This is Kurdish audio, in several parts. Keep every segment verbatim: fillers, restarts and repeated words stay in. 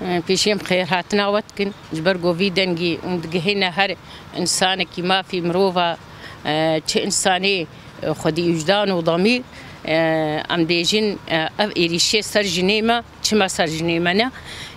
Pêşiyê em xêrhatina we dikin, ji ber ku vî dengî hûn digihîne her însanekî mafî mirova, e, çi însanê, e, xwedî wijdan û damîr, e, em bêjin, e, ev êrîşê ser jinê me, çima ser jinê me ne?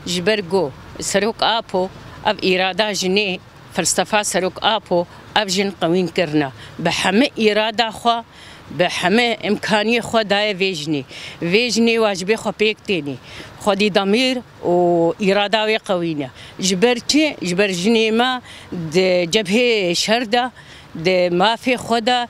Ji ber ku Serok Apo ev îrada jinê, felsefa Serok Apo ev jin qewîn kirine. Bi hemî îrada xwe, bi hemî îmkaniyê xwe daye vê jinê. Vê jinê wacibê xwe pêk tênê. Xwedî damîr û îrada wê qewî ne. Ji ber çi? Ji ber jinê me di cebhê şer de, di mafê xwe de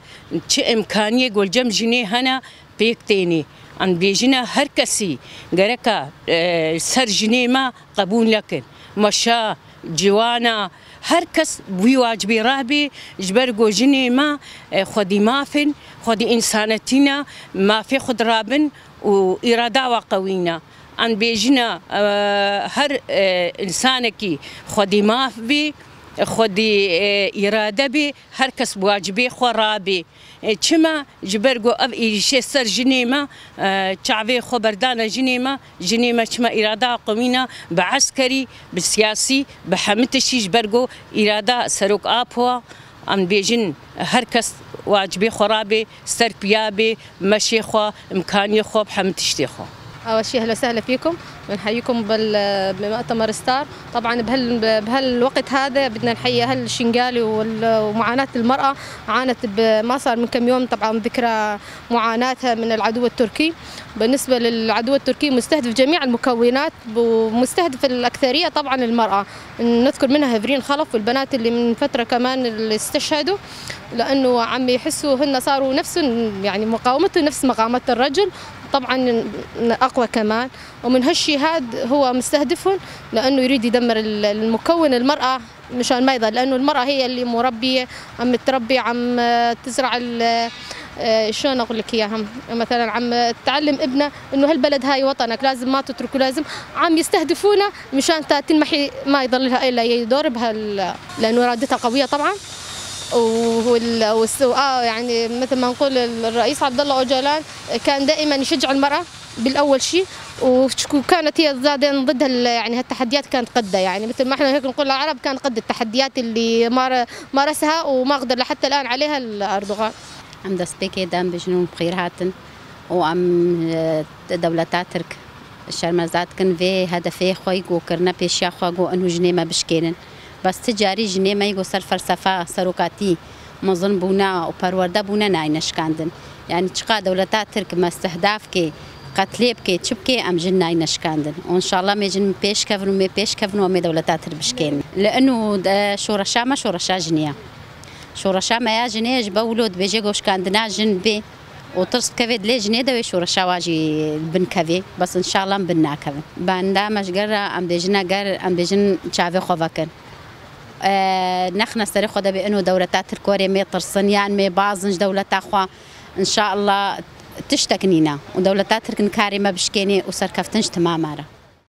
çi îmkaniyê ku li cem jinê hene, pêk tênê. Em dibêjine her kesî gereka, e, ser jinê me qebûl nekin. Meşa, ciwana, her kes wî wacibê rabê, ji ber ku jinê me, e, xwedî maf in, xwedî însanetî ne, mafê xwe dirabin û îrada wa qewî ne. Em dibêjine, e, her, e, însanekî xwedî maf bî, xwedî, e, îrade bî, her kes bi wacibê xwe rabê. E, çima? Ji ber ku ev êrîşê ser jinê me, e, çavê xwe berdane jinê me, jinê me çima îrada qewîna bi eskerî, bi siyasî, bi hemî tiştî, ji ber ku îrada Serok Apo, em dibêjin her kes wacibê xwe rabê, ser piya bê, meşê xwe, îmkaniyê xwe, bi hemî tiştê xwe. أول شيء، أهلا وسهلا فيكم، بنحييكم بال-، بمؤتمر ستار. طبعًا بهال-، بهالوقت هذا بدنا نحيي أهل شنغالي وال-، ومعاناة المرأة. عانت ب-، ما صار من كم يوم طبعًا ذكرى معاناتها من العدو التركي. بالنسبة للعدو التركي مستهدف جميع المكونات، ومستهدف الأكثرية طبعًا المرأة. نذكر منها هيفرين خلف والبنات اللي من فترة كمان اللي استشهدوا، لأنه عم يحسوا هن صاروا نفس، يعني، مقاومتهم نفس مقاومة الرجل، طبعًا أقوى كمان. ومن هالشي هاد هو مستهدفهم، لأنه يريد يدمر ال-، المكون المرأة مشان ما يضل، لأنه المرأة هي اللي مربية، عم تربي، عم تزرع ال-، آه، شلون أقول لك إياها؟ مثلًا عم تعلم ابنها إنه هالبلد هاي وطنك، لازم ما تتركه، لازم، عم يستهدفونا مشان تا تنمحي، ما يضل لها إلا أي دور بهال-، لأنه إرادتها قوية طبعًا. وال-، والس-، آه، يعني، مثل ما نقول، ال-، الرئيس عبد الله أوجالان كان دائمًا يشجع المرأة بالأول شي، وش-، وكانت هي زادة ضد هال-، يعني، هالتحديات كانت قدها، يعني، مثل ما إحنا هيك نقول العرب، كان قد التحديات اللي مار-، مارسها وما قدر لحتى الآن عليها الأردوغان. Em destpêkê dem bijin û bi xêr hatin û em, e, dewleta Tirk şermeza dikin vê hedefê xwe yî ku kirine pêşiya xwe ku inu jinê me bişkênin. Bes ti carî jinê me yî ku ser felsefa serokatî mezin bûne û perwerde bûne nayne şikandin. Yanî çiqa dewleta Tirk mestehdaf ke, qetlê bike, çi bike, em jin nayne şikandin. Û înşallah em ê jin pêş kevin û em ê pêş kevin û em ê dewleta Tirk bişkênin. Li inu, e, şoreşa me şoreşa jinê ye. Şoreşa me ya jinê ye, ji ber wilo dibêje ku şikandina jin bê û tirs bikeve dilê jinê de wê şoreşa wa jî li bin kevê. Bes înşallah em bin nakevin. Benda me ji ger re em bêjine ger, em bêjin çavê xwe vekin. E, nexne serê xwe de bê ino dewleta Tirk werê mê tirsin, yan mê bazin ji dewleta xwe. Înşallah tiştek nîne û dewleta Tirk nikarê me bişkênê û serkeftin ji tima me re.